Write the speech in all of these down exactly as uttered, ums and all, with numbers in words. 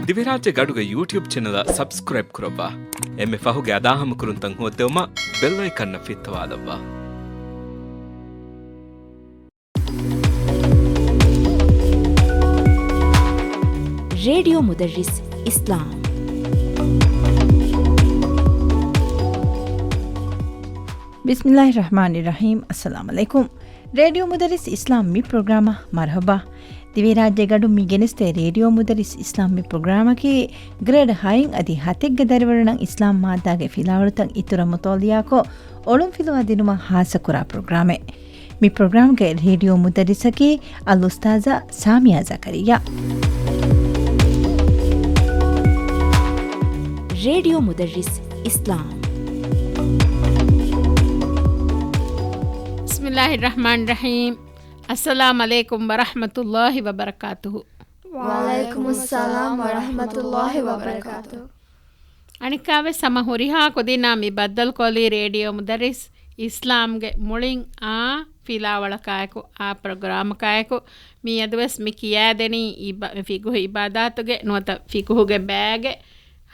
ދިވެހިރާއްޖޭގެ އަޑުގެ ޔޫޓިއުބް ޗެނަލަށް ސަބްސްކްރައިބް ކުރައްވާ. އެންމެ ފަހުގެ އަދާހަމަކުރުންތައް ހޯއްދެވުމަށް ބެލް އައިކަންއަށް ފިއްތަވާލައްވާ. ރޭޑިއޯ މުދައްރިސް އިސްލާމް. ބިސްމިއްލާހި ރަޙްމާނި ރަޙީމް. އައްސަލާމު ޢަލައިކުމް. ރޭޑިއޯ މުދައްރިސް އިސްލާމް މި ޕްރޮގްރާމަށް މަރުޙަބާ. ދިވެހިރާއްޖޭގެ އަޑުން މި ގެނެސްދޭ ރޭޑިއޯ މުދައްރިސް އިސްލާމް މި ޕްރޮގްރާމަކީ ގްރޭޑް ހައިން އަދި ހަތެއްގެ ދަރިވަރުންނަށް އިސްލާމް މާއްދާގެ ފިލާވަޅުތައް އިތުރަށް މުޠާލިޢާކޮށް، އޮޅުންފިލުވާ ދިނުމަށް ޚާއްޞަކުރާ ޕްރޮގްރާމެއް. މި ޕްރޮގްރާމްގެ ރޭޑިއޯ މުދައްރިސަކީ އަލްއުސްތާޛާ ސާމިޔާ ޒަކަރިއްޔާ. ރޭޑިއޯ މުދައްރިސް އިސްލާމް. ބިސްމިއްލާހި ރަޙްމާނި ރަޙީމް. އައްސަލާމު ޢަލައިކުމް ވަރަޙްމަތުﷲި ވަބަރަކާތުހު. ވަޢަލައިކުމުއްސަލާމް ވަރަޙްމަތުﷲި ވަބަރަކާތުހު. އަނެއްކާވެސް ހަމަ ހުރިހާ ކުދިންނާ މި ބައްދަލުކޮށްލީ ރޭޑިއޯ މުދައްރިސް އިސްލާމްގެ މުޅިން އާ ފިލާވަޅަކާއެކު، އާ ޕްރޮގްރާމަކާއެކު. މިއަދުވެސް މި ކިޔާދެނީ އިބަ-، ފިޤުހު އިބާދާތުގެ ނުވަތަ ފިޤުހުގެ ބައިގެ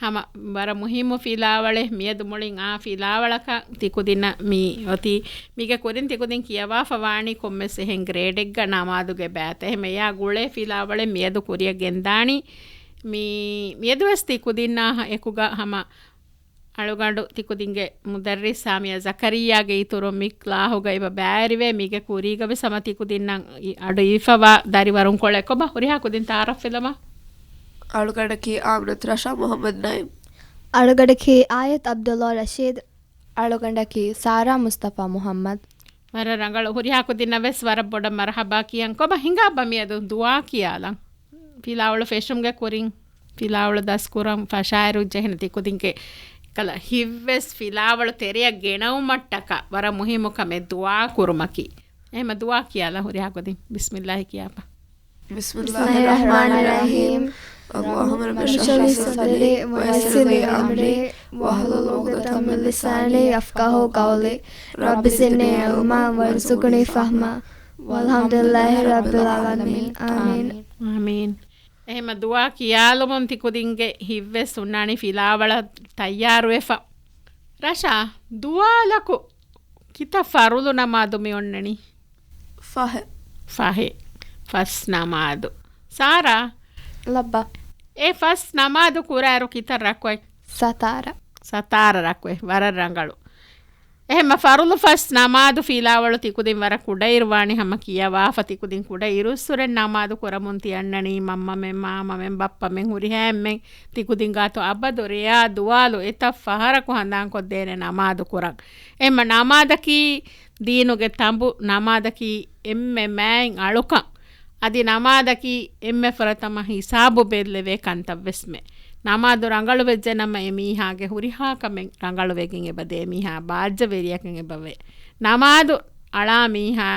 ހަމަ ވަރަށް މުހިއްމު ފިލާވަޅެއް. މިއަދު މުޅިން އާ ފިލާވަޅަކަށް ތިކުދިންނަށް މި އޮތީ. މީގެ ކުރިން ތިކުދިން ކިޔަވާފަ ވާނީ ކޮންމެސް އެހެން ގްރޭޑެއްގަ ނަމާދުގެ ބައިތައް. އެހެން އެއާ ގުޅޭ ފިލާވަޅެއް މިއަދު ކުރިއަށް ގެންދާނީ. މި-، މިއަދުވެސް ތިކުދިންނާ އެކުގަ ހަމަ އަޅުގަނޑު ތިކުދިންގެ މުދައްރިސް ސާމިޔާ ޒަކަރިއްޔާގެ އިތުރުން މި ކްލާހުގަ އެބަ ބައިވެރިވޭ. މީގެ ކުރީގަ ވެސް ހަމަ ތިކުދިންނަށް އި-، އަޑު އިވިފަވާ ދަރިވަރުންކޮޅެއް. ކޮބާ ހުރިހާ ކުދިން ތަޢާރަފް ވެލަމާ؟ އަޅުގަނޑަކީ އާމިނަތު ރަޝާ މުޙައްމަދު ނައީމް. އަޅުގަނޑަކީ އާޔަތު ޢަބްދުﷲ ރަޝީދު. އަޅުގަނޑަކީ ސާރާ މުޞްޠަފާ މުޙައްމަދު. ވަރަށް ރަނގަޅު. ހުރިހާ ކުދިންނަށް ވެސް ވަރަށް ބޮޑަށް މަރުޙަބާ ކިޔަން. ކޮބާ ހިނގާބަ މިއަދު ދުޢާ ކިޔާލަން. ފިލާވަޅު ފެށުމުގެ ކުރިން ފިލާވަޅު ދަސްކުރަން ފަށާއިރު ޖެހެން ތިކުދިންގެ ކަލަ ހިތްވެސް ފިލާވަޅު ތެރެއަށް ގެނައުމަށްޓަކާ ވަރަށް މުހިއްމު ކަމެއް ދުޢާ ކުރުމަކީ. އެހެމަ ދުޢާ ކިޔާލަ ހުރިހާ ކުދިން. ބިސްމިއްލާހި ކިޔާފަ. بسم الله الرحمن الرحيم. اللهم رب اشرح لي صدري ويسر لي أمري واحلل عقدة من لساني يفقهوا قولي. رب زدني علما وارزقني فهما. والحمد لله رب العالمين. آمين. އާމީން. އެހެމަ ދުޢާ ކިޔާލުމުން ތިކުދިންގެ ހިތްވެސް ހުންނާނީ ފިލާވަޅަށް ތައްޔާރުވެފަ. ރަޝާ، ދުވާލަކު ކިތައް ފަރުޟު ނަމާދު މި އޮންނަނީ؟ ފަހެއް. ފަހެއް. ފަސް ނަމާދު. ސާރާ؟ ލައްބަ. އެ ފަސް ނަމާދު ކުރާއިރު ކިތައް ރަކުޢަތް؟ ސަތާރަ. ސަތާރަ ރަކުޢަތް. ވަރަށް ރަނގަޅު. އެހެމަ ފަރުޟު ފަސް ނަމާދު ފިލާވަޅު ތިކުދިން ވަރަށް ކުޑައިރު ވާނީ ހަމަ ކިޔަވާފަ. ތިކުދިން ކުޑަ އިރުއްސުރެން ނަމާދު ކުރަމުން ތި އަންނަނީ މަންމަމެން، މާމަމެން، ބައްޕަމެން ހުރިހާ އެންމެން ތިކުދިން ގާތު އަބަދު ރެޔާ ދުވާލު އެތައް ފަހަރަކު ހަނދާންކޮށްދޭނެ ނަމާދު ކުރަން. އެހެމަ ނަމާދަކީ ދީނުގެ ތަނބު، ނަމާދަކީ އެންމެ މާތް އަޅުކަން. އަދި ނަމާދަކީ އެންމެ ފުރަތަމަ ހިސާބު ބެއްލެވޭ ކަންތައްވެސްމެ. ނަމާދު ރަނގަޅުވެއްޖެނަމަ އެމީހާގެ ހުރިހާ ކަމެއް ރަނގަޅުވެގެން އެބަދޭ. އެމީހާ ބާއްޖަވެރިޔަކަށް އެބަވޭ. ނަމާދު އަޅާ މީހާ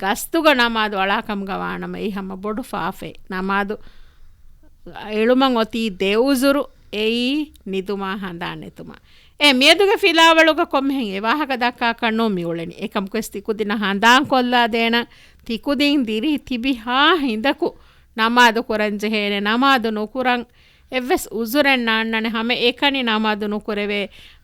ގަސްތުގަ ނަމާދު އަޅާ ކަމުގަ ވާނަމަ އެއީ ހަމަ ބޮޑު ފާފައެއް. ނަމާދު އެޅުމަށް އޮތީ ދެ އުޒުރު، އެއީ ނިދުމާ ހަނދާން ނެތުމާ. އެ މިއަދުގެ ފިލާވަޅުގަ ކޮންމެހެން އެ ވާހަކަ ދައްކާކަށް ނޫން މި އުޅެނީ. އެކަމަކުވެސް ތިކުދިންނަށް ހަނދާންކޮށްލާދޭނަން، ތިކުދިން ދިރި ތިބި ހާ ހިނދަކު ނަމާދު ކުރަން ޖެހޭނެ. ނަމާދު ނުކުރަން އެއްވެސް އުޒުރެއް ނާންނާނެ. ހަމައެކަނި ނަމާދު ނުކުރެވޭ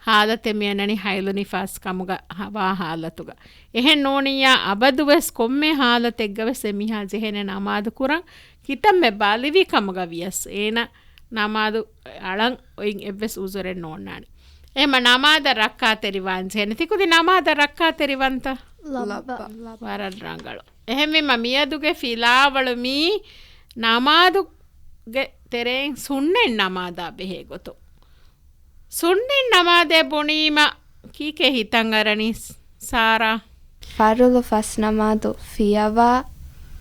ހާލަތެއް މިއަންނަނީ ހައިލު ނިފާސް ކަމުގަ ހަ-، ވާ ހާލަތުގަ. އެހެން ނޫނިއްޔާ އަބަދުވެސް ކޮންމެ ހާލަތެއްގަވެސް އެމީހާ ޖެހޭނެ ނަމާދު ކުރަން. ކިތަންމެ ބަލިވި ކަމުގަ ވިޔަސް އޭނަ ނަމާދު އަޅަން އޮތް އެއްވެސް އުޒުރެއް ނޯންނާނެ. އެހެމަ ނަމާދަށް ރައްކާތެރިވާން ޖެހޭނެ. ތިކުދިން ނަމާދަށް ރައްކާތެރިވަންތަ؟ ލައްބަ. ވަރަށް ރަނގަޅު. އެހެންވީމަ މިއަދުގެ ފިލާވަޅު މީ ނަމާދުގެ ތެރެއިން ސުންނަތް ނަމާދާ ބެހޭ ގޮތުން. ސުންނަތް ނަމާދޭ ބުނީމަ ކީކޭ ހިތަށް އަރަނީ ސާރާ؟ ފަރުޟު ފަސް ނަމާދު ފިޔަވާ،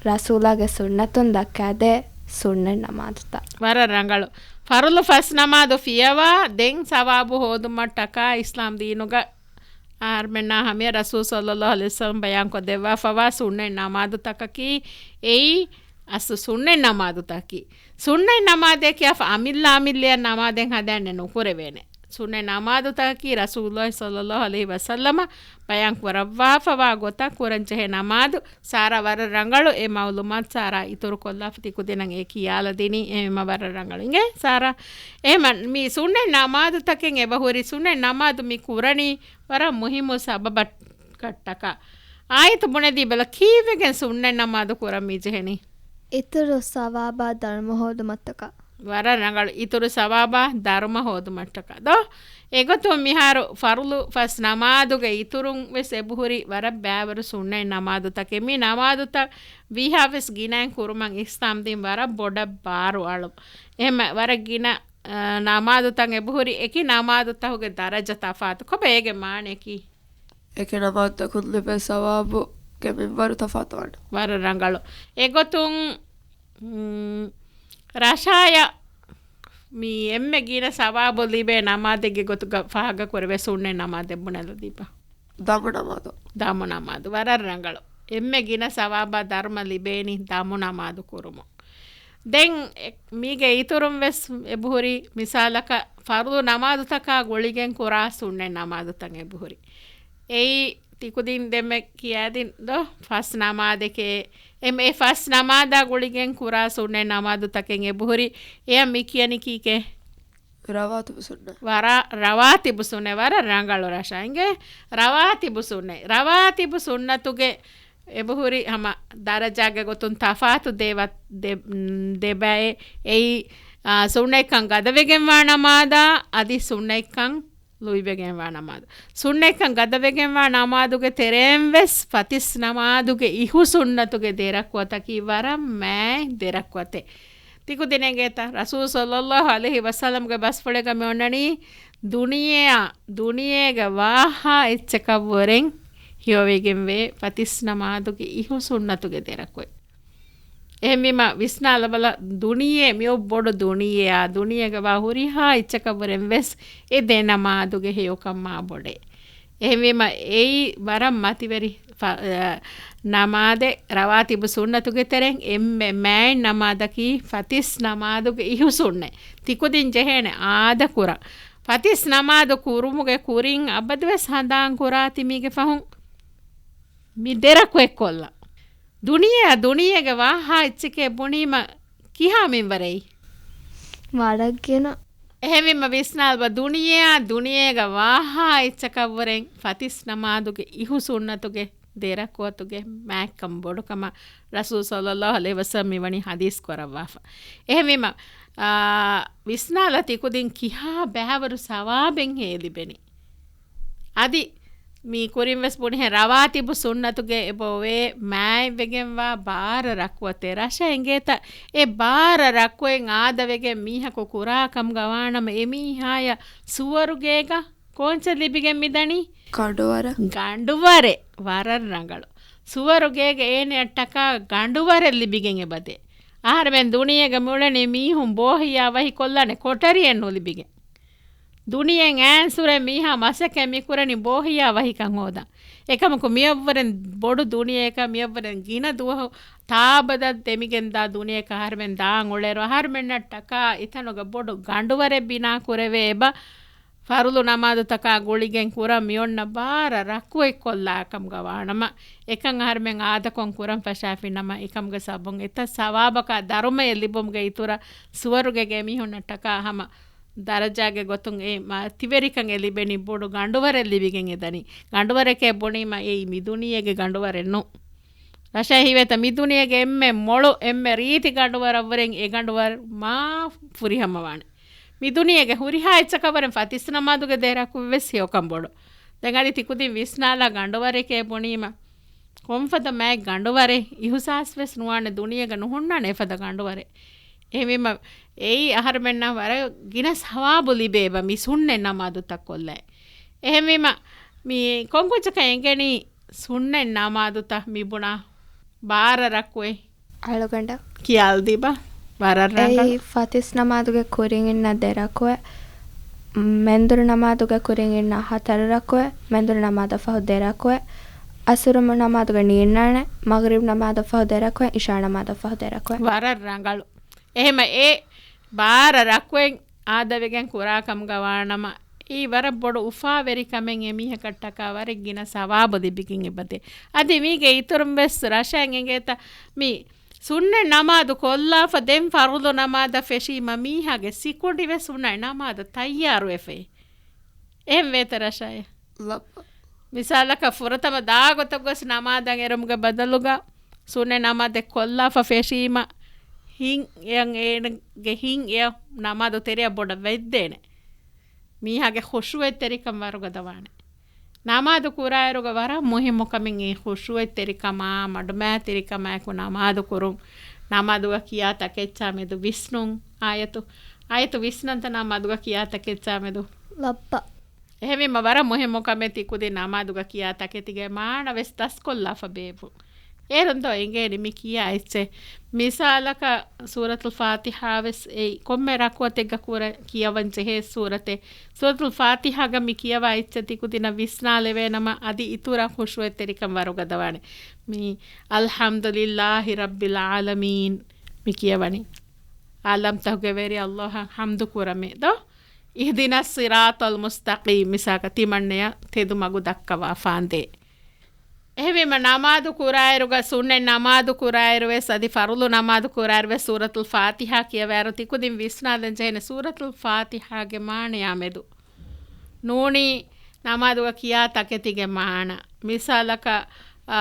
ރަސޫލާގެ ސުންނަތުން ދައްކާދޭ ސުންނަތް ނަމާދުތައް. ވަރަށް ރަނގަޅު. ފަރުޟު ފަސް ނަމާދު ފިޔަވާ، ދެން ސަވާބު ހޯދުމަށްޓަކާ އިސްލާމް ދީނުގަ އަހަރުމެންނާ ހަމަޔަށް ރަސޫލު ޞައްލައްލާހު ޢަލައިހި ވަސައްލަމް ބަޔާންކޮށްދެއްވާފަވާ ސުންނަތް ނަމާދުތަކަކީ އެއީ އަސްލު ސުންނަތް ނަމާދުތަކީ. ސުންނަތް ނަމާދޭ ކިޔާފަ އަމިއްލަ އަމިއްލައަށް ނަމާދެއް ހަދާނެ ނުކުރެވޭނެ. ސުންނަތް ނަމާދުތަކަކީ ރަސޫލުﷲ ޞައްލަﷲ ޢަލައިހި ވަސައްލަމަ ބަޔާން ކުރައްވާފަވާ ގޮތަށް ކުރަންޖެހޭ ނަމާދު. ސާރާ ވަރަށް ރަނގަޅު އެ މަޢުލޫމާތު ސާރާ އިތުރު ކޮށްލާފަ ތިކުދިންނަށް އެ ކިޔާލަދިނީ. އެހެންވީމަ ވަރަށް ރަނގަޅު. އިނގޭ ސާރާ. އެހެންވީމަ މި ސުންނަތް ނަމާދުތަކެއް އެބަހުރި ސުންނަތް ނަމާދު މި ކުރަނީ ވަރަށް މުހިއްމު ސަބަބަށްޓަކާ. އާޔަތު ބުނެދީބަލަ ކީއްވެގެން ސުންނަތް ނަމާދު ކުރަން މި ޖެހެނީ؟ އިތުރު ސަވާބާ ދަރުމަ ހޯދުމަށްޓަކާ. ވަރަށް ރަނގަޅު. އިތުރު ސަވާބާ ދަރުމަ ހޯދުމަށްޓަކާ ދޯ؟ އެގޮތުން މިހާރު ފަރުޟު ފަސް ނަމާދުގެ އިތުރުން ވެސް އެބަހުރި ވަރަށް ބައިވަރު ސުންނަތް ނަމާދުތަކެއް. މި ނަމާދުތައް ވީހާވެސް ގިނައިން ކުރުމަށް އިސްލާމް ދީން ވަރަށް ބޮޑަށް ބާރު އަޅު. އެހެން ވަރަށް ގިނަ، އަ، ނަމާދުތައް އެބަހުރި އެކި ނަމާދުތަކުގެ ދަރަޖަ ތަފާތު. ކޮބާ އޭގެ މާނައަކީ؟ އެކި ނަމާދުތަކުން ލިބޭ ސަވާބުގެ މިންވަރު ތަފާތުވާނެ. ވަރަށް ރަނގަޅު. އެގޮތުން، މް، ރަށާޔަށް މި އެންމެ ގިނަ ސަވާބު ލިބޭ ނަމާދެއްގެ ގޮތުގަ ފާހަގަ ކުރެވޭ ސުންނަތް ނަމާދެއް ބުނެލަދީބަ. ދަމު ނަމާދު. ދަމު ނަމާދު. ވަރަށް ރަނގަޅު. އެންމެ ގިނަ ސަވާބާ ދަރުމަ ލިބޭނީ ދަމު ނަމާދު ކުރުމުން. ދެން އެ-، މީގެ އިތުރުން ވެސް އެބަހުރި މިސާލަކަށް ފަރުޟު ނަމާދުތަކާ ގުޅިގެން ކުރާ ސުންނަތް ނަމާދުތައް އެބަހުރި. އެއީ ތިކުދިން ދެމެ ކިޔާދިން ދޯ؟ ފަސް ނަމާދެކޭ. އެމް-، އެ ފަސް ނަމާދާ ގުޅިގެން ކުރާ ސުންނަތް ނަމާދުތަކެއް އެބަހުރި. އެޔަށް މި ކިޔަނީ ކީކޭ؟ ރަވާތިބު ސުންނަ. ވަރަށް ރަވާތިބު ސުންނަ، ވަރަށް ރަނގަޅު ރަށާ. އިނގޭ ރަވާތިބު ސުންނަ. ރަވާތިބު ސުންނަތުގެ އެބަހުރި ހަމަ ދަރަޖާގެ ގޮތުން ތަފާތު ދޭ ވަ-، ދެ-، ދެބައެއް. އެއީ، އާ، ސުންނަތްކަން ގަދަވެގެންވާ ނަމާދާ އަދި ސުންނަތްކަން ލުއިވެގެންވާ ނަމާދު. ސުންނަތްކަން ގަދަވެގެންވާ ނަމާދުގެ ތެރެއިން ވެސް ފަތިސް ނަމާދުގެ އިހު ސުންނަތުގެ ދެ ރަކުޢަތަކީ ވަރަށް މާތް ދެ ރަކުޢަތެއް. ތިކުދިން އެނގޭތަ؟ ރަސޫލު ޞައްލައްލާހު ޢަލައިހި ވަސައްލަމްގެ ބަސްފުޅެއްގަ މި އޮންނަނީ، ދުނިޔެއާ، ދުނިޔޭގަ ވާހާ އެއްޗަކަށްވުރެން ހެޔޮވެގެންވޭ ފަތިސް ނަމާދުގެ އިހު ސުންނަތުގެ ދެ ރަކުޢަތް. އެހެންވީމަ ވިސްނާލަބަލަ، ދުނިޔެ، މިއޮއް ބޮޑު ދުނިޔެއާ، ދުނިޔޭގަ ވާ ހުރިހާ އެއްޗަކަށްވުރެން ވެސް އެ ދެ ނަމާދުގެ ހެޔޮކަން މާ ބޮޑޭ. އެހެންވީމަ އެއީ ވަރަށް މަތިވެރި ފަ-، އަ، ނަމާދެއް. ރަވާތިބު ސުންނަތުގެ ތެރެއިން އެންމެ މާތް ނަމާދަކީ ފަތިސް ނަމާދުގެ އިހު ސުންނަތް. ތިކުދިން ޖެހޭނެ އާދަކުރަން. ފަތިސް ނަމާދު ކުރުމުގެ ކުރިން އަބަދުވެސް ހަނދާން ކުރާތި މީގެ ފަހުން މި ދެ ރަކުޢަތް ކޮށްލަން. ދުނިޔެއާ ދުނިޔޭގެ ވާހާ އެއްޗެކޭ ބުނީމަ ކިހާ މިންވަރެއް؟ ވަރަށް ގިނަ. އެހެންވީމަ ވިސްނާލަބަ، ދުނިޔެއާ ދުނިޔޭގަ ވާހާ އެއްޗަކަށްވުރެން ފަތިސް ނަމާދުގެ އިހު ސުންނަތުގެ ދެ ރަކުޢަތުގެ މާތްކަން ބޮޑުކަމަށް ރަސޫލު ޞައްލައްލާހު ޢަލައިހި ވަސައްލަމް މިވަނީ ޙަދީޘް ކުރައްވާފަ. އެހެންވީމަ، އާ، ވިސްނާލަ ތިކުދިން ކިހާ ބައިވަރު ސަވާބެއްހޭ ލިބެނީ. އަދި މި ކުރިން ވެސް ބުނިހެން ރަވާތިބު ސުންނަތުގެ އެބައޮވޭ މާތްވެގެންވާ ބާރަ ރަކުޢަތެއް. ރަށަށް އެނގޭތަ އެ ބާރަ ރަކުޢަތް އާދަވެގެން މީހަކު ކުރާ ކަމުގަ ވާނަމަ އެމީހާޔަށް ސުވަރުގޭގަ ކޯންޗެއް ލިބިގެން މިދަނީ؟ ގަނޑުވަރެއް. ގަނޑުވަރެއް. ވަރަށް ރަނގަޅު. ސުވަރުގޭގަ އޭނަޔަށްޓަކާ ގަނޑުވަރެއް ލިބިގެން އެބަދޭ. އަހަރެމެން ދުނިޔޭގަ މިއުޅެނީ މީހުން ބޯހިޔާ ވަހިކޮށްލާނެ ކޮޓަރިއެއް ނުލިބިގެން. ދުނިޔެއިން އައިސްފަހު މީހާ މަސައްކަތް މިކުރަނީ ބޯހިޔާ ވަހިކަން ހޯދަން. އެކަމަކު މިއަށްވުރެން ބޮޑު ދުނިޔެއަކަށް މިއަށްވުރެން ގިނަ ދުވަހު ތާއަބަދަށް ދެމިގެންދާ ދުނިޔެއަކަށް އަހަރެމެން ދާން އުޅޭއިރު، އަހަރެމެންނަށްޓަކާ އެތަނުގަ ބޮޑު ގަނޑުވަރެއް ބިނާކުރެވޭ އެބަ. ފަރުޟު ނަމާދުތަކާ ގުޅިގެން ކުރަން މިއޮންނަ ބާރަ ރަކުޢަތް ކޮށްލާ ކަމުގަ ވާނަމަ، އެކަން އަހަރެމެން އާދަކޮށް ކުރަން ފަށާފިނަމަ، އެކަމުގެ ސަބަބުން އެތައް ސަވާބަކާ ދަރުމައެއް ލިބުމުގެ އިތުރަށް ސުވަރުގޭގެ މީހުންނަށްޓަކާ ހަމަ ދަރަޖާގެ ގޮތުން އެ މަތިވެރިކަން އެ ލިބެނީ ބޮޑު ގަނޑުވަރެއް ލިބިގެން އެދަނީ. ގަނޑުވަރެކޭ ބުނީމަ އެއީ މި ދުނިޔޭގެ ގަނޑުވަރެއް ނޫން. ރަށަށް ހީވޭތަ މި ދުނިޔޭގެ އެންމެ މޮޅު، އެންމެ ރީތި ގަނޑުވަރަށްވުރެން އެ ގަނޑުވަރު މާ ފުރިހަމަވާނެ. މި ދުނިޔޭގެ ހުރިހާ އެއްޗަކަށްވުރެން ފަތިސް ނަމާދުގެ ދެ ރަކުޢަތް ވެސް ހެޔޮކަން ބޮޑު. ދެން އަދި ތިކުދިން ވިސްނާލާ ގަނޑުވަރެކޭ ބުނީމަ، ކޮންފަދަ މާތް ގަނޑުވަރެއް؟ އިހުސާސް ވެސް ނުވާނެ ދުނިޔޭގަ ނުހުންނާނެ އެފަދަ ގަނޑުވަރެއް. އެހެންވީމަ، އެއީ އަހަރުމެންނަށް ވަރަށް ގިނަ ސަވާބު ލިބޭ އެބަ މި ސުންނަތް ނަމާދުތައް ކޮށްލައި. އެހެންވީމަ، މި ކޮންކޮންޗަކަށް އެނގެނީ ސުންނަތް ނަމާދުތައް މި ބުނާ ބާރަ ރަކުޢަތް؟ އަޅުގަނޑަށް. ކިޔާލަދީބަ. ވަރަށް ރަނގަޅު. އެއީ ފަތިސް ނަމާދުގެ ކުރިން އިންނަ ދެ ރަކުޢަތް، މެންދުރު ނަމާދުގެ ކުރިން އިންނަ ހަތަރު ރަކުޢަތް، މެންދުރު ނަމާދަށް ފަހު ދެ ރަކުޢަތް، އަސުރު ނަމާދުގެ ނީންނާނެ، މަޣްރިބް ނަމާދަށް ފަހު ދެ ރަކުޢަތް، އިޝާ ނަމާދަށް ފަހު ދެ ރަކުޢަތް. ވަރަށް ރަނގަޅު. އެހެމަ އެ ބާރަ ރަކުޢަތް އާދަވެގެން ކުރާ ކަމުގަ ވާނަމަ، އެއީ ވަރަށް ބޮޑު އުފާވެރި ކަމެއް، އެމީހަކަށްޓަކާ ވަރަށް ގިނަ ސަވާބު ލިބިގެން އެބަދޭ. އަދި މީގެ އިތުރުން ވެސް ރަށައިން އެނގޭތަ، މި ސުންނަތް ނަމާދު ކޮށްލާފަ ދެން ފަރުޟު ނަމާދަށް ފެށީމަ މީހާގެ ސިކުނޑި ވެސް ސުންނަތް ނަމާދަށް ތައްޔާރުވެފައި. އެހެން ވޭތަ ރަށައޭ؟ ލައްބަ. މިސާލަކަށް ފުރަތަމަ ދާ ގޮތަށް ގޮސް ނަމާދަށް އެރުމުގެ ބަދަލުގަ ސުންނަތް ނަމާދެއް ކޮށްލާފަ ފެށީމަ ހިން އެޔަށް އޭނަގެ ހިން އެޔަށް ނަމާދު ތެރެއަށް ބޮޑަށް ވެއްދޭނެ. މީހާގެ ޚުޝޫޢަތްތެރިކަން ވަރުގަދަވާނެ. ނަމާދު ކުރާއިރުގަ ވަރަށް މުހިއްމު ކަމެއް އެއީ ޚުޝޫޢަތްތެރިކަމާ، މަޑުމައިތިރިކަމާއެކު ނަމާދު ކުރުން. ނަމާދުގަ ކިޔާ ތަކެއްޗާ މެދު ވިސްނުން. އާޔަތު، އާޔަތު ވިސްނަންތަ ނަމާދުގަ ކިޔާ ތަކެއްޗާ މެދު؟ ލައްބަ. އެހެންވީމަ ވަރަށް މުހިއްމު ކަމެއް ތިކުދިން ނަމާދުގަ ކިޔާ ތަކެތިގެ މާނަ ވެސް ދަސްކޮށްލާފަ ބޭއްވުން. އޭރުން ދޯ އެނގޭނީ މި ކިޔާ އެއްޗެއް. މިސާލަކަށް ސޫރަތުލް ފާތިޙާ ވެސް އެއީ ކޮންމެ ރަކުޢަތެއްގަ ކުރެ ކިޔަވަން ޖެހޭ ސޫރަތެއް. ސޫރަތުލް ފާތިޙާގަ މި ކިޔަވާ އެއްޗެއް ތިކުދިނަށް ވިސްނާލެވޭނަމަ، އަދި އިތުރަށް ޚުޝޫޢަތްތެރިކަން ވަރުގަދަވާނެ. މި އަލްޙަމްދުލިއްލާހި ރައްބިލް ޢާލަމީން މި ކިޔަވަނީ. ޢާލަމްތަކުގެ ވެރި ﷲ އަށް ޙަމްދު ކުރަމޭ ދޯ. اهدنا الصراط المستقيم، މިސާލަކަށް ތިމަންނަޔަށް ތެދު މަގު ދައްކަވާފާނދޭ. އެހެންވީމަ ނަމާދު ކުރާއިރުގަ، ސުންނަތް ނަމާދު ކުރާއިރު ވެސް، އަދި ފަރުޟު ނަމާދު ކުރާއިރު ވެސް، ސޫރަތުލް ފާތިޙާ ކިޔަވާއިރު ތިކުދިން ވިސްނާލަން ޖެހޭނެ ސޫރަތުލް ފާތިޙާގެ މާނަޔާ މެދު ނޫނީ ނަމާދުގަ ކިޔާ ތަކެތިގެ މާނަ. މިސާލަކަށް، އާ،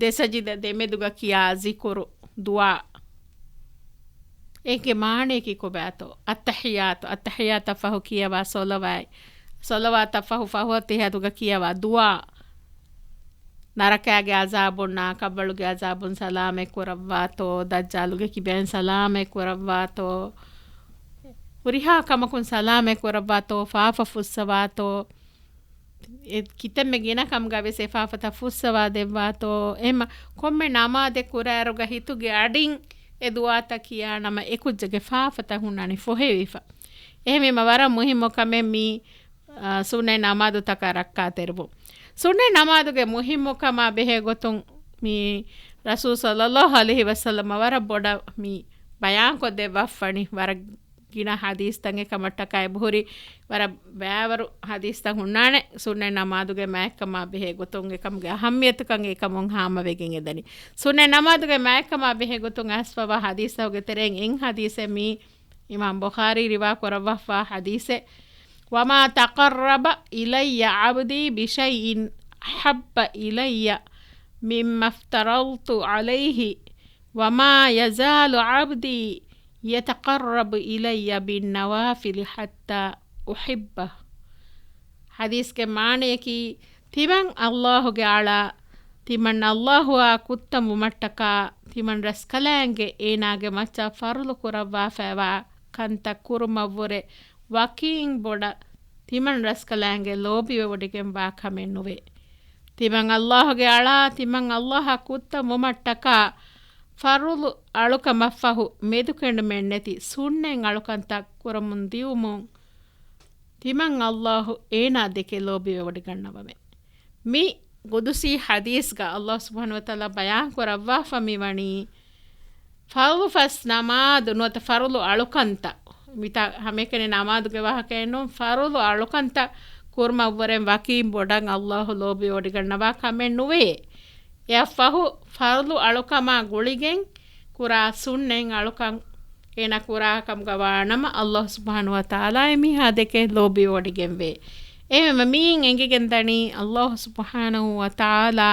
ދެ ސަޖިދަ ދެމެދުގަ ކިޔާ ޒިކުރު، ދުޢާ. އޭގެ މާނަޔަކީ ކޮބާތޯ؟ އައްތަޙިއްޔާތު، އައްތަޙިއްޔާތަށް ފަހު ކިޔަވާ ޞަލަވާތް، ޞަލަވާތަށް ފަހު ފަހު އައްތަޙިއްޔާތުގަ ކިޔަވާ ދުޢާ. ނަރަކައިގެ ޢަޒާބުންނާ، ޤަބުރުގެ ޢަޒާބުން ސަލާމަތް ކުރައްވާތޯ، ދައްޖާލުގެ ކިބައިން ސަލާމަތް ކުރައްވާތޯ، ހުރިހާ ކަމަކުން ސަލާމަތް ކުރައްވާތޯ، ފާފަ ފުއްސަވާތޯ، އެ ކިތަންމެ ގިނަ ކަމުގަ ވެސް އެ ފާފަތައް ފުއްސަވާ ދެއްވާތޯ، އެހެންމަ ކޮންމެ ނަމާދެއް ކުރާއިރުގަ ހިތުގެ އަޑިން އެ ދުޢާތައް ކިޔާނަމަ އެ ކުއްޖެއްގެ ފާފަތައް ހުންނާނީ ފޮހެވިފަ. އެހެންވީމަ ވަރަށް މުހިއްމު ކަމެއް މީ، އާ، ސުންނަތް ނަމާދުތަކަށް ރައްކާތެރިވުން. ސުންނަތް ނަމާދުގެ މުހިއްމުކަމާ ބެހޭ ގޮތުން މީ ރަސޫލު ޞައްލައްލާހު ޢަލައިހި ވަސައްލަމަ ވަރަށް ބޮޑަށް މި ބަޔާންކޮށްދެއްވައްވަނީ. ވަރަށް ގިނަ ޙަދީޘްތައް އެކަމަށްޓަކާ އެބަހުރި، ވަރަށް ބައިވަރު ޙަދީޘްތައް ހުންނާނެ ސުންނަތް ނަމާދުގެ މާތްކަމާ ބެހޭ ގޮތުން، އެކަމުގެ އަހައްމިޔަތުކަން އެކަމުން ހާމަވެގެން އެދަނީ. ސުންނަތް ނަމާދުގެ މާތްކަމާ ބެހޭ ގޮތުން އައިސްފަވާ ޙަދީޘްތަކުގެ ތެރެއިން އެއް ޙަދީޘެއް މީ އިމާމް ބުޚާރީ ރިވާ ކުރައްވާފާ ޙަދީޘެއް، وما تقرب إلي عبدي بشيء أحب إلي مما افترضت عليه وما يزال عبدي يتقرب إلي بالنوافل حتى أحبه. ޙަދީޘްގެ މާނަޔަކީ، ތިމަން ﷲ ގެ އަޅާ، ތިމަން ﷲ އާ ކުއްތަން ވުމަށްޓަކާ، ތިމަން ރަސްކަލާނގެ އޭނާގެ މައްޗަށް ފަރުޟު ކުރައްވާފައިވާ ކަންތައް ކުރުމަށްވުރެ ވަކީން ބޮޑަށް ތިމަން ރަސްކަލާނގެ ލޯބިވެވޮޑިގެންވާ ކަމެއް ނުވޭ. ތިމަން ﷲ ގެ އަޅާ، ތިމަން ﷲ އާ ކުއްތަން ވުމަށްޓަކާ، ފަރުޟު އަޅުކަމަށްފަހު މެދުކެނޑުމެއްނެތި ސުންނަތް އަޅުކަންތައް ކުރަމުން ދިއުމުން، ތިމަން ﷲ އޭނާ ދެކެ ލޯބިވެވޮޑިގަންނަވަމޭ. މި ގުދުސީ ޙަދީޘްގަ ﷲ ސުބްޙާނަހޫ ވަތަޢާލާ ބަޔާން ކުރައްވާފަ މިވަނީ، ފަރުޟު ފަސް ނަމާދު ނުވަތަ ފަރުޟު އަޅުކަންތައް، މިތާ ހަމައެކަނި ނަމާދުގެ ވާހަކައެއް ނޫން، ފަރުޟު އަޅުކަންތައް ކުރުމަށްވުރެން ވަކީން ބޮޑަށް ﷲ ލޯބިވޮޑިގަންނަވާ ކަމެއް ނުވޭ. އެއަށްފަހު ފަރުޟު އަޅުކަމާ ގުޅިގެން ކުރާ ސުންނަތް އަޅުކަން އޭނާ ކުރާ ކަމުގަ ވާނަމަ، ﷲ ސުބްޙާނަހޫ ވަތަޢާލާ އެމީހާ ދެކެ ލޯބިވޮޑިގެންވޭ. އެހެންވެ މިއިން އެނގިގެން ދަނީ، ﷲ ސުބްޙާނަހޫ ވަތަޢާލާ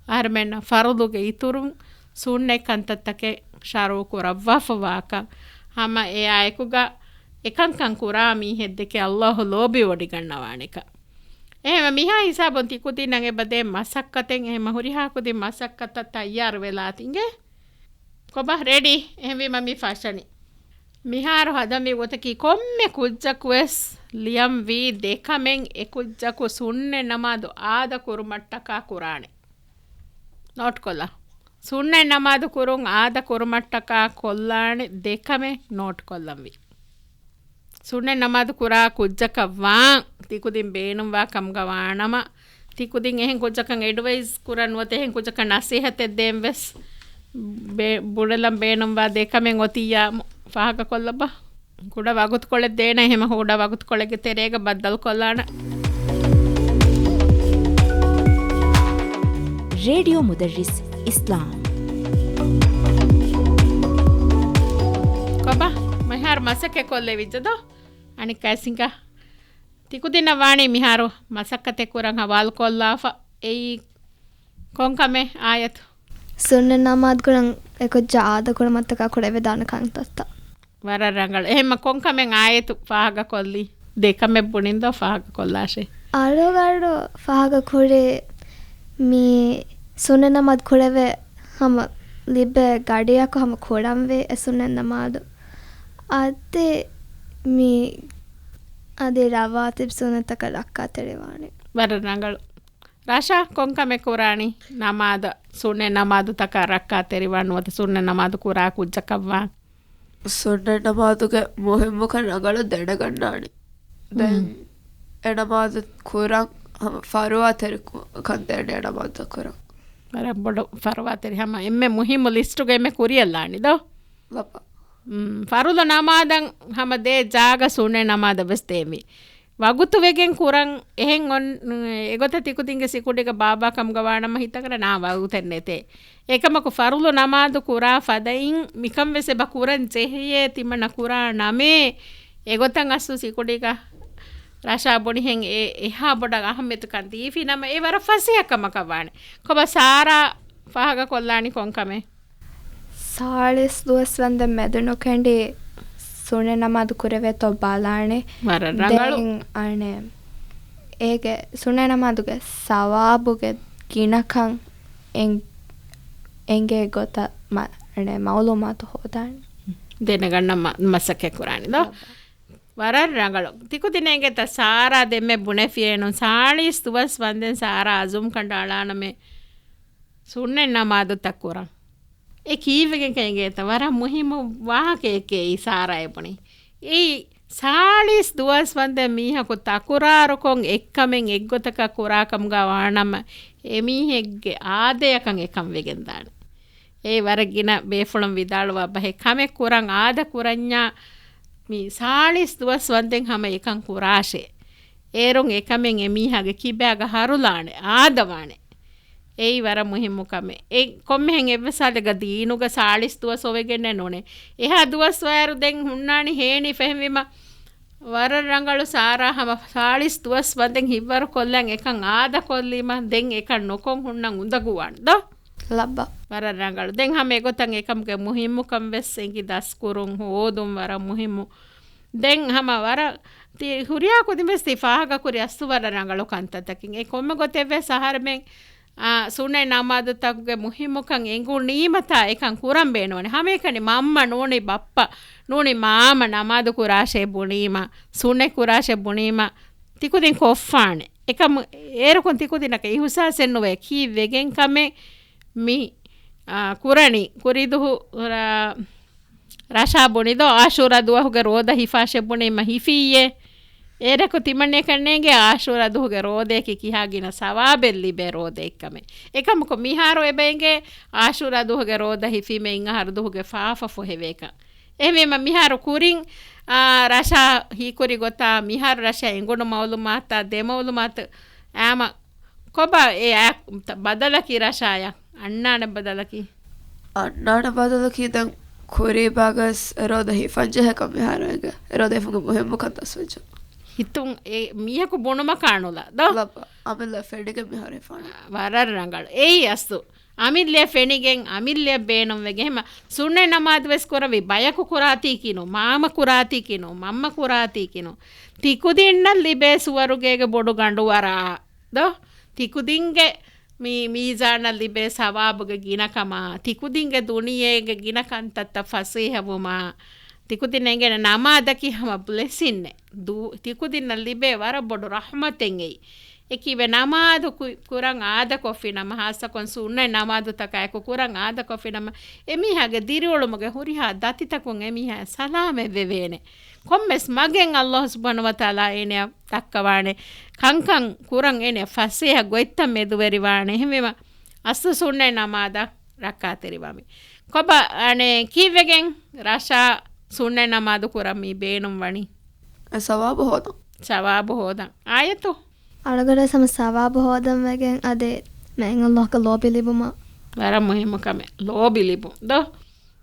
އަހަރުމެންނަށް ފަރުޟުގެ އިތުރުން ސުންނަތް ކަންތައްތަކެއް ޝަރުޢު ކުރައްވާފަވާކަން. ހަމަ އެއާއެކުގަ އެކަންކަން ކުރާ މީހެއްދެކެ ﷲ ލޯބިވޮޑިގަންނަވާނެކަން. އެހެންވެ މިހާ ހިސާބުން ތިކުދިންނަށް އެބަދޭ މަސައްކަތެއް، އެހެންމަ ހުރިހާ ކުދިން މަސައްކަތަށް ތައްޔާރު ވެލާތި އިނގޭ. ކޮބާ ރެޑީ؟ އެހެންވީމަ މި ފަށަނީ. މިހާރު ހަދަންވީ ގޮތަކީ ކޮންމެ ކުއްޖަކުވެސް ލިޔަންވީ ދެކަމެއް އެކުއްޖަކު ސުންނަތް ނަމާދު އާދަ ކުރުމަށްޓަކާ ކުރާނެ. ނޯޓްކޮށްލާ. ސުންނަތް ނަމާދު ކުރުން އާދަ ކުރުމަށްޓަކާ ކޮށްލާނެ ދެކަމެއް ނޯޓްކޮށްލަންވީ. ސުންނަތް ނަމާދު ކުރާ ކުއްޖަކަށް ވާން ތިކުދިން ބޭނުންވާ ކަމުގަ ވާނަމަ، ތިކުދިން އެހެން ކުއްޖަކަށް އެޑްވައިސް ކުރަން ނުވަތަ އެހެން ކުއްޖަކަށް ނަސޭހަތެއް ދޭން ވެސް ބޭ-، ބުނެލަން ބޭނުންވާ ދެ ކަމެއް އޮތިއްޔާ ފާހަގަކޮށްލަބަ. ކުޑަ ވަގުތުކޮޅެއް ދޭނަ، އެހެމަ ކުޑަ ވަގުތުކޮޅެއްގެ ތެރޭގަ ބައްދަލުކޮށްލާނަ. ރޭޑިއޯ މުދައްރިސް އިސްލާމް. ކޮބާ، މިހާރު މަސައްކަތް ކޮށްލެވިއްޖެ ދޯ؟ އަނެއްކާ ސިނގާ. ތިކުދިންނަށް ވާނީ މިހާރު މަސައްކަތެއް ކުރަން ހަވާލުކޮށްލާފަ. އެއީ ކޮން ކަމެއް އާޔަތު؟ ސުންނަތް ނަމާދު ކުރަން އެކޮށް އާދަ ކުރަމަށްޓަކާ ކުރެވިދާނެ ކަންތައްތައް. ވަރަށް ރަނގަޅު. އެހެންމަ ކޮން ކަމެއް އާޔަތު ފާހަގަކޮށްލީ؟ ދެ ކަމެއް ބުނިން ދޯ ފާހަގަކޮށްލާށޭ. އަޅުގަނޑު ފާހަގަކުރީ މި ސުންނަތް ނަމާދު ކުރެވޭ ހަމަ ލިބޭ ގަޑިއަކު ހަމަ ކުރަންވީ އެ ސުންނަތް ނަމާދު. އަދި މި އަދި ރަވާތިބް ސުންނަތަކަށް ރައްކާތެރިވާނެ. ވަރަށް ރަނގަޅު. ރަޝާ، ކޮން ކަމެއް ކުރާނީ؟ ނަމާދަށް، ސުންނަތް ނަމާދުތަކަށް ރައްކާތެރިވާން ނުވަތަ ސުންނަތް ނަމާދު ކުރާ ކުއްޖަކަށްވާން؟ ސުންނަތް ނަމާދުގެ މުހިއްމުކަން ރަނގަޅަށް ދެނެގަންނާނެ. ދެން މް. އެ ނަމާދު ކުރަން ހަމަ ފަރުވާތެރި ކު-، ކަން ދޭނެ އެ ނަމާދު ކުރަން. ވަރަށް ބޮޑު ފަރުވާތެރި ހަމަ އެންމެ މުހިއްމު ލިސްޓުގަ އެންމެ ކުރިއަށް ލާނީ ދޯ؟ ލައްބަ. މް، ފަރުޟު ނަމާދަށް ހަމަ ދޭ ޖާގަ ސުންނަތް ނަމާދަށް ވެސް ދޭމި. ވަގުތު ވެގެން ކުރަން އެހެން އޮން-، އެގޮތަށް ތިކުދިންގެ ސިކުނޑިގަ ބާއްވާ ކަމުގަ ވާނަމަ ހިތަކަށް ނާ ވަގުތެއް ނެތޭ. އެކަމަކު ފަރުޟު ނަމާދު ކުރާ ފަދައިން މިކަން ވެސް އެބަ ކުރަން ޖެހިޔޭ ތިމަންނަ ކުރާ ނަމޭ. އެގޮތަށް އަސްލު ސިކުނޑިގަ ރަޝާ ބުނިހެން އެ އެހާ ބޮޑަށް އަހައްމިޔަތުކަން ދީފި ނަމަ އެ ވަރަށް ފަސޭހަ ކަމަކަށް ވާނެ. ކޮބާ ސާރާ ފާހަގަކޮށްލާނީ ކޮން ކަމެއް؟ ސާޅީސް ދުވަސް ވަންދެން މެދު ނުކެނޑި ސުންނަތް ނަމާދު ކުރެވޭތޯ ބަލާނެ. ވަރަށް ރަނގަޅު. ދެން އަނެއް އޭގެ ސުންނަތް ނަމާދުގެ ސަވާބުގެ ގިނަކަން އެން-، އެނގޭ ގޮތަށް މަ-، އަނެއް މައުލޫމާތު ހޯދާނެ. ދެނެގަންނަ މަ-، މަސައްކަތް ކުރާނެ ދޯ؟ ވަރަށް ރަނގަޅު. ތިކުދިން އެނގޭތަ ސާރާ ދެންމެ ބުނެފިއޭނު ސާޅީސް ދުވަސް ވަންދެން ސާރާ އަޒުމް ކަނޑައަޅާނަމޭ ސުންނަތް ނަމާދުތައް ކުރަން. އެ ކީއްވެގެން ކަން އެނގޭތަ؟ ވަރަށް މުހިއްމު ވާހަކައެކޭ އެއީ ސާރާ އެ ބުނީ. އެއީ ސާޅީސް ދުވަސް ވަންދެން މީހަކު ތަކުރާރުކޮށް އެއްކަމެއް އެއްގޮތަކަށް ކުރާ ކަމުގަ ވާނަމަ އެމީހެއްގެ އާދަޔަކަށް އެކަން ވެގެންދާނެ. އެ ވަރަށް ގިނަ ބޭފުޅުން ވިދާޅުވާ ބަހެއް. ކަމެއް ކުރަން އާދަ ކުރަންޏާ މި ސާޅީސް ދުވަސް ވަންދެން ހަމަ އެކަން ކުރާށޭ. އޭރުން އެކަމެއް އެމީހާގެ ކިބާގަ ހަރުލާނެ، އާދަވާނެ. އެއީ ވަރަށް މުހިއްމު ކަމެއް. އެ ކޮންމެހެން އެއްވެސް ހާލެއްގަ ދީނުގަ ސާޅީސް ދުވަސް އޮވެގެންނެއް ނޫނޭ. އެހާ ދުވަސް ވާއިރު ދެން ހުންނާނީ ހޭނީ ފެހެންވީމަ ވަރަށް ރަނގަޅު ސާރާ ހަމަ ސާޅީސް ދުވަސް ވަންދެން ހިތްވަރު ކޮށްލަން އެކަން އާދަ ކޮށްލީމަ ދެން އެކަން ނުކޮށް ހުންނަން އުނދަގޫވާނެ ދޯ؟ ލައްބަ. ވަރަށް ރަނގަޅު. ދެން ހަމަ އެގޮތަށް އެކަމުގެ މުހިއްމުކަން ވެސް އެނގި ދަސްކުރުން ހޯދުން ވަރަށް މުހިއްމު. ދެން ހަމަ ވަރަށް ތި ހުރިހާ ކުދިން ވެސް ތި ފާހަގަކުރި އަސްލު ވަރަށް ރަނގަޅު ކަންތައްތަކެއް. އެ ކޮންމެ ގޮތެއް ވެސް އަހަރެމެން، އާ، ސުންނަތް ނަމާދުތަކުގެ މުހިއްމުކަން އެނގުނީމަތާ އެކަން ކުރަން ބޭނުންވަނީ. ހަމައެކަނި މަންމަ ނޫނީ ބައްޕަ ނޫނީ މާމަ ނަމާދު ކުރާށޭ ބުނީމަ، ސުންނަތް ކުރާށޭ ބުނީމަ، ތިކުދިން ކޮށްފާނެ. އެކަމު އޭރުކުން ތިކުދިންނަކަށް އިހުސާސެއް ނުވޭ ކީއްވެގެން ކަމެއް މި، އާ، ކުރަނީ. ކުރީދުހު ރަ-، ރަށާ ބުނިދޯ އާޝޫރާ ދުވަހުގެ ރޯދަ ހިފާށޭ ބުނީމަ ހިފިއްޔޭ. އޭރަކު ތިމަންނަޔަކަށް ނޭނގޭ އާޝޫރާ ދުވަހުގެ ރޯދަޔަކީ ކިހާ ގިނަ ސަވާބެއް ލިބޭ ރޯދައެއްކަމެއް. އެކަމަކު މިހާރު އެބަ އެނގޭ އާޝޫރާ ދުވަހުގެ ރޯދަ ހިފީމަ އިން އަހަރު ދުވަހުގެ ފާފަ ފޮހެވޭކަން. އެހެންވީމަ މިހާރު ކުރިން، އާ، ރަށާ ހީކުރި ގޮތާ، މިހާރު ރަށަށް އެނގުނު މައުލޫމާތާ، ދެ މައުލޫމާތު އާމަ ކޮބާ އެ އާ-، ބަދަލަކީ ރަށާޔަށް؟ އަންނާނެ ބަދަލަކީ؟ އަންނާނެ ބަދަލަކީ ދެން ކުރީބާގަސް ރޯދަ ހިފަން ޖެހޭކަން މިހާރު އެނގޭ. ރޯދަ ހިފުމުގެ މުހިއްމުކަން ދަސްވެއްޖެ. ހިތުން އެ މީހަކު ބުނުމަކާ ނުލާ ދޯ؟ ލައްބަ. އަމިއްލަ ފެނިގެން މިހާރު ހިފާނެ. ވަރަށް ރަނގަޅު. އެއީ އަސްލު. އަމިއްލަ ފެނިގެން، އަމިއްލަ ބޭނުންވެގެން ހަމަ ސުންނަތް ނަމާދު ވެސް ކުރަންވީ. ބަޔަކު ކުރާތީކީނު، މާމަ ކުރާތީކީނު، މަންމަ ކުރާތީކީނު. ތިކުދިންނަށް ލިބޭ ސުވަރުގޭގެ ބޮޑު ގަނޑުވަރާ ދޯ؟ ތިކުދިންގެ މި މީޒާނަށް ލިބޭ ސަވާބުގެ ގިނަކަމާ، ތިކުދިންގެ ދުނިޔޭގެ ގިނަ ކަންތައްތައް ފަސޭހަވުމާ، ތިކުދިން އެނގޭނެ ނަމާދަކީ ހަމަ ބްލެސިންއެއް. ދޫ-، ތިކުދިންނަށް ލިބޭ ވަރަށް ބޮޑު ރަޙްމަތެއް އެއީ. އެކީވެ ނަމާދު ކު-، ކުރަން އާދަކޮށްފި ނަމަ، ހާއްސަކޮށް ސުންނަތް ނަމާދުތަކާއެކު ކުރަން އާދަކޮށްފި ނަމަ، އެމީހާގެ ދިރިއުޅުމުގެ ހުރިހާ ދަތިތަކުން އެމީހާ ސަލާމަތްވެވޭނެ. ކޮންމެސް މަގެއް ﷲ ސުބްޙާނަހޫ ވަތަޢާލާ އޭނަޔަށް ދައްކަވާނެ. ކަންކަން ކުރަން އޭނަ ފަސޭހަ ގޮތްތައް މެދުވެރިވާނެ. އެހެންވީމަ، އަސްލު ސުންނަތް ނަމާދަށް ރައްކާތެރިވާމި. ކޮބާ، އަނެއް، ކީއްވެގެން ރަށާ ސުންނަތް ނަމާދު ކުރަން މި ބޭނުން ވަނީ؟ އެ ސަވާބު ހޯދަން. ސަވާބު ހޯދަން. އާޔަތު؟ އަޅުގަޑަށް ހަމަ ސަވާބު ހޯދަން ވެގެން އަދި މެން އައްލާހުގެ ލޯބި ލިބުމަށް. ވަރަށް މުހިއްމު ކަމެއް. ލޯބި ލިބުން. ދޯ؟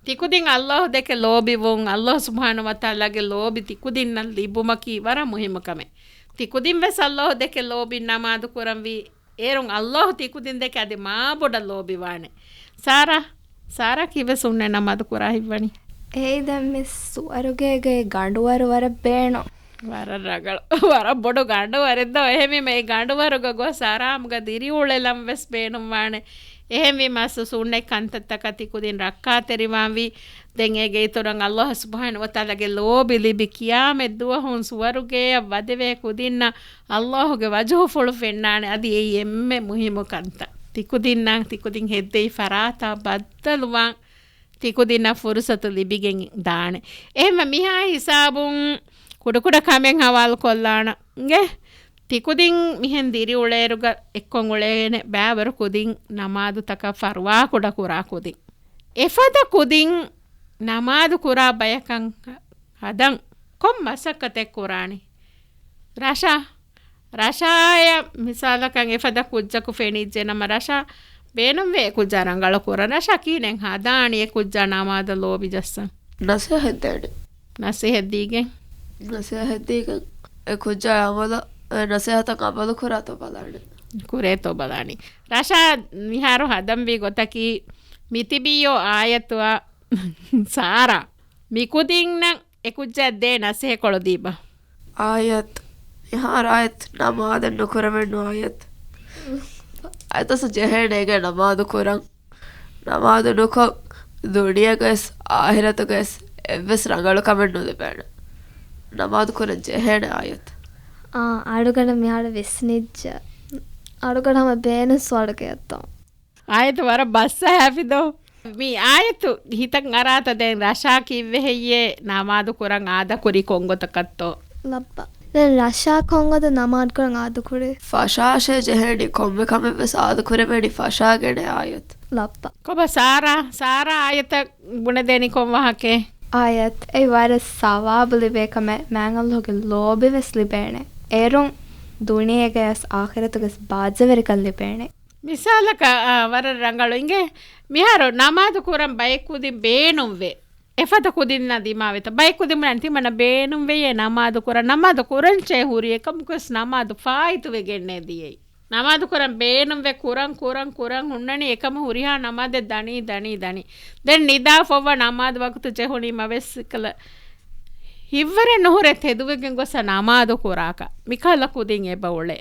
ތިކުދިން އައްލާހު ދެކެ ލޯބިވުން، އައްލާހު ސުބްޙާނަހު ވަތަޢާލާގެ ލޯބި ތިކުދިންނަށް ލިބުމަކީ ވަރަށް މުހިއްމު ކަމެއް. ތިކުދިން ވެސް އައްލާހު ދެކެ ލޯބިން ނަމާދު ކުރަންވީ. އޭރުން އައްލާހު ތިކުދިން ދެކެ އަދި މާބޮޑަށް ލޯބިވާނެ. ސާރާ، ސާރާ ކީއްވެ ސުންނަތް ނަމާދު ކުރާ ހިތްވަނީ؟ އެއީ ދެން މި ސުވަރުގޭގެ ގަނޑުވަރު ވަރަށް ބޭނުން. ވަރަށް ރަގަޅު، ވަރަށް ބޮޑު ގަނޑުވަރެއް ދޯ. އެހެންވީމަ އެ ގަނޑުވަރުގަ ގޮސް އަރާމުގަ ދިރިއުޅެލަން ވެސް ބޭނުންވާނެ. އެހެންވީމަ ސު-، ސުންނަތް ކަންތައްތަކަށް ތިކުދިން ރައްކާތެރިވާންވީ. ދެން އޭގެ އިތުރަށް އައްލާހު ސުބްޙާނަހު ވަތަޢާލާގެ ލޯބި ލިބި ޤިޔާމަތް ދުވަހުން ސުވަރުގެއަށް ވަދެވޭ ކުދިންނަށް އައްލާހުގެ ވަޖުހުފުޅު ފެންނާނެ. އަދި އެއީ އެންމެ މުހިއްމު ކަންތައް. ތިކުދިންނަށް ތިކުދިން ހެއްދެވި ފަރާތާ ބައްދަލުވާން ތިކުދިންނަށް ފުރުސަތު ލިބިގެން ދާނެ. އެހެންމަ މިހާ ހިސާބުން ކުޑަކުޑަ ކަމެއް ހަވާލު ކޮށްލާނަން. އިނގޭ؟ ތިކުދިން މިހެން ދިރިއުޅޭއިރުގަ އެއްކޮށް އުޅޭނެ ބައިވަރު ކުދިން ނަމާދުތަކަށް ފަރުވާކުޑަ ކުރާ ކުދިން. އެފަދަ ކުދިން ނަމާދު ކުރާ ބަޔަކަށް ހަދަން ކޮން މަސައްކަތެއް ކުރާނީ؟ ރަށާ، ރަށާއަށް މިސާލަކަށް އެފަދަ ކުއްޖަކު ފެނިއްޖެ ނަމަ، ރަށާ ބޭނުންވޭ އެ ކުއްޖާ ރަނގަޅު ކުރަން. ރަށާ ކީނެއް ހަދާނީ އެ ކުއްޖާ ނަމާދަށް ލޯބި ޖައްސަން؟ ނަސޭހަތް ދޭނެ. ނަސޭހަތް ދީގެން؟ ނަސޭހަތް ދީގެން އެ ކުއްޖާ އަމަލަށް، އެ ނަސޭހަތަށް އަމަލު ކުރާތޯ ބަލާނެ. ކުރޭތޯ ބަލާނީ. ރަށާ މިހާރު ހަދަންވީ ގޮތަކީ މިތިބީޔޯ އާޔަތުއަށް ސާރާ މިކުދިންނަށް އެކުއްޖާ ދޭ ނަސޭހަތްކޮޅު ދީބަ. އާޔަތް، މިހާރު އާޔަތް ނަމާދެއް ނުކުރަމެއް ނު އާޔަތް. އަތަސް ޖެހޭނޭގެ ނަމާދު ކުރަން. ނަމާދު ނުކޮށް ދުނިޔޭގަސް އާހިރަތުގަސް އެއްވެސް ރަނގަޅު ކަމެއް ނުލިބޭނެ. ނަމާދު ކުރަން ޖެހޭނެ އާޔަތް. އާ، އަޅުގަނޑަށް މިހާރު ވިސްނިއްޖެ. އަޅުގަނޑު ހަމަ ބޭނުން ސުވަރުގެއަށްތޯ. އާޔަތު ވަރަށް ބައްސަ ހާފިދޯ. މި އާޔަތު ހިތަށް އަރާތަ ދެން ރަށާ ކީއްވެ ހެއްޔޭ ނަމާދު ކުރަން އާދަކުރީ ކޮންގޮތަކަށްތޯ؟ ލައްބަ. ދެން ރަށާ ކޮންގޮތަ ނަމާދު ކުރަން އާދަކުރީ؟ ފަށާށޭ ޖެހޭނީ ކޮންމެ ކަމެއްވެސް އާދަކުރެވޭނީ ފަށާގެނޭ އާޔަތު. ލައްބަ. ކޮބާ ސާރާ، ސާރާ އާޔަތަށް ބުނެދޭނީ ކޮން ވާހަކައެއް؟ އާޔަތް، އެއީ ވަރަށް ސަވާބު ލިބޭ ކަމެއް، މާތް އައްލާހުގެ ލޯބިވެސް ލިބޭނެ. އޭރުން ދުނިޔޭގަޔަސް އާޚިރަތުގަސް ބާއްޖަވެރިކަން ލިބޭނެ. މިސާލަކަށް، އާ، ވަރަށް ރަނގަޅު އިނގޭ. މިހާރު ނަމާދު ކުރަން ބައެއް ކުދިން ބޭނުންވޭ. އެފަދަ ކުދިންނަށް ދިމާވެތަ؟ ބައެއް ކުދިން ބުނަން ތިމަންނަ ބޭނުންވެޔޭ ނަމާދު ކުރަން. ނަމާދު ކުރަން ޗޭ ހުރި އެކަމަކުވެސް ނަމާދު ފާއިތުވެގެންނޭ ދިޔައީ. ނަމާދު ކުރަން ބޭނުންވެ ކުރަން، ކުރަން، ކުރަން ހުންނަނީ އެކަމަ ހުރިހާ ނަމާދެއް ދަނީ، ދަނީ، ދަނީ. ދެން ނިދާ ފޮއްވާ ނަމާދު ވަގުތު ޖެހުނީމަ ވެސް ކަލަ ހިތްވަރެއް ނުހުރޭ ތެދުވެގެން ގޮސް ނަމާދު ކުރާކަށް. މިކަހަލަ ކުދިން އެބަ އުޅޭ.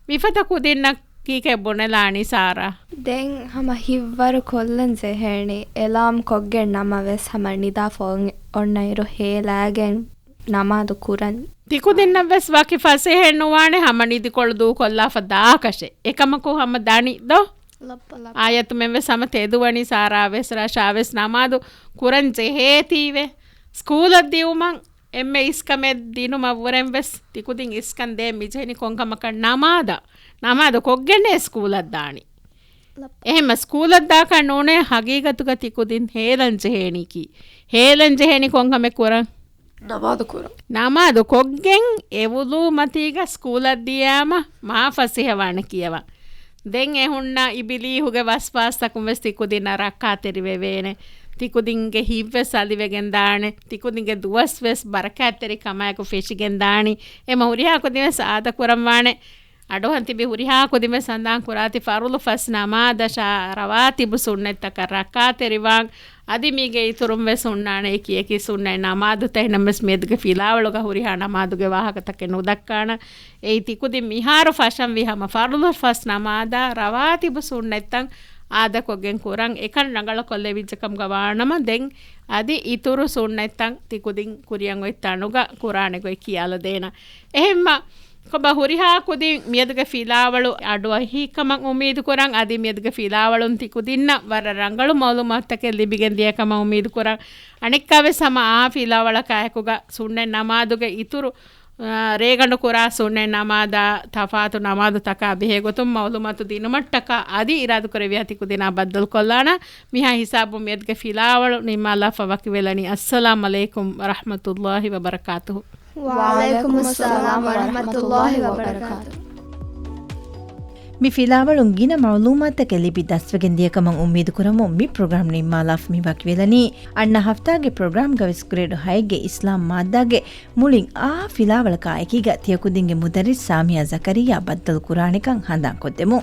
މިފަދަ ކުދިންނަށް ކީކޭ ބުނެލާނީ ސާރާ؟ ދެން ހަމަ ހިތްވަރު ކޮށްލަން ޖެހޭނީ. އެލާމް ކޮށްގެން ނަމަ ވެސް ހަމަ ނިދާ ފޮން އޮންނައިރު ހޭލާގެން ނަމާދު ކުރަން. ތިކުދިންނަށް ވެސް ވަކި ފަސޭހައެއް ނުވާނެ ހަމަ ނިދިކޮޅު ދޫކޮށްލާފަ ދާކަށެއް. އެކަމަކު ހަމަ ދަނީ ދޯ؟ ލައްބަ، ލައްބަ. އާޔަތުމެން ވެސް ހަމަ ތެދުވަނީ ސާރާ ވެސް ރަށާ ވެސް ނަމާދު ކުރަން ޖެހޭތީވެ. ސްކޫލަށް ދިއުމަށް އެންމެ އިސްކަމެއް ދިނުމަށްވުރެން ވެސް ތިކުދިން އިސްކަން ދޭން މިޖެހެނީ ކޮންކަމަކަށް؟ ނަމާދަށް. ނަމާދު ކޮށްގެންނޭ ސްކޫލަށް ދާނީ. އެހެންމަ ސްކޫލަށް ދާކަށް ނޫނޭ ހަގީގަތުގަ ތިކުދިން ހޭލަން ޖެހޭނީކީ. ހޭލަން ޖެހޭނީ ކޮންކަމެއް ކުރަން؟ ނަމާދު ކުރަން. ނަމާދު ކޮށްގެން އެ ވުޟޫ މަތީގަ ސްކޫލަށް ދިޔާމަ މާ ފަސޭހަވާނެ ކިޔަވަން. ދެން އެ ހުންނަ އިބިލީހުގެ ވަސްވާސްތަކުން ވެސް ތިކުދިންނަށް ރައްކާތެރިވެވޭނެ. ތިކުދިންގެ ހިތްވެސް އަލިވެގެން ދާނެ. ތިކުދިންގެ ދުވަސް ވެސް ބަރަކާތްތެރި ކަމާއެކު ފެށިގެން ދާނީ. އެމަ ހުރިހާ ކުދިން ވެސް އާދަކުރަންވާނެ. އަޑުއަހަން ތިބި ހުރިހާ ކުދިން ވެސް ހަނދާން ކުރާތި ފަރުޟު ފަސް ނަމާދަށާ ރަވާތިބު ސުންނަތްތަކަށް ރައްކާތެރިވާން. އަދި މީގެ އިތުރުން ވެސް ހުންނާނެ އެކި އެކި ސުންނަތް ނަމާދުތައް. އެހެންނަމަވެސް މިއަދުގެ ފިލާވަޅުގަ ހުރިހާ ނަމާދުގެ ވާހަކަތަކެއް ނުދައްކާނަން. އެއީ ތިކުދިން މިހާރު ފަށަންވީ ހަމަ ފަރުޟު ފަސް ނަމާދާ ރަވާތިބު ސުންނަތްތައް އާދަކޮށްގެން ކުރަން. އެކަން ރަނގަޅަށް ކޮށްލެވިއްޖެ ކަމުގަ ވާނަމަ، ދެން އަދި އިތުރު ސުންނަތްތައް ތިކުދިން ކުރިއަށް އޮތް ތަނުގަ ކުރާނެ ގޮތް ކިޔާލަދޭނަން. އެހެންމަ ކޮބާ ހުރިހާ ކުދިން މިއަދުގެ ފިލާވަޅު އަޑުއަހީކަމަށް އުއްމީދު ކުރަން. އަދި މިއަދުގެ ފިލާވަޅުން ތިކުދިންނަށް ވަރަށް ރަނގަޅު މައުލޫމާތުތަކެއް ލިބިގެން ދިޔަކަމަށް އުއްމީދު ކުރަން. އަނެއްކާވެސް ހަމަ އާ ފިލާވަޅަކާއެކުގަ ސުންނަތް ނަމާދުގެ އިތުރު ރޭގަނޑު ކުރާ ސުންނަތް ނަމާދާ ތަފާތު ނަމާދުތަކާ ބެހޭ ގޮތުން މައުލޫމާތު ދިނުމަށްޓަކާ އަދި އިރާދަކުރެއްވިޔާ ތިކުދިންނާ ބައްދަލުކޮށްލާނަން. މިހާ ހިސާބުން މިއަދުގެ ފިލާވަޅު ނިންމާލާފަ ވަކިވެލަނީ. އައްސަލާމް ޢަލައިކުމް ވަރަޙްމަތުﷲި ވަބަރަކާތުހު. ވަޢަލައިކުމުއްސަލާމް ވަރަޙްމަތުﷲި ވަބަރަކާތުހު. މި ފިލާވަޅުން ގިނަ މަޢުލޫމާތުތަކެއް ލިބި ދަސްވެގެން ދިޔަކަމަށް އުއްމީދު ކުރަމުން މި ޕްރޮގްރާމް ނިންމާލާފަ މި ވަކިވެލަނީ. އަންނަ ހަފްތާގެ ޕްރޮގްރާމްގަވެސް ގްރޭޑު ހައެއްގެ އިސްލާމް މާއްދާގެ މުޅިން އާ ފިލާވަޅަކާ އެކީގަ ތިޔަކުދިންގެ މުދައްރިސް ސާމިޔާ ޒަކަރިއްޔާ ބައްދަލު ކުރާނެކަން ހަނދާންކޮށްދެމު.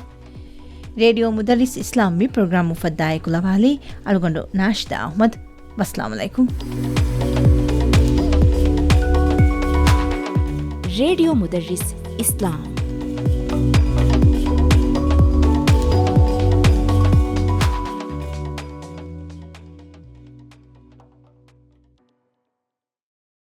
ރޭޑިއޯ މުދައްރިސް އިސްލާމް މި ޕްރޮގްރާމް އުފައްދާ އެކުލަވާލީ އަޅުގަނޑު ނާޝިދާ އަޙްމަދު. ވައްސަލާމް ޢަލައިކުމް. ރޭޑިއޯ މުދައްރިސް އިސްލާމް.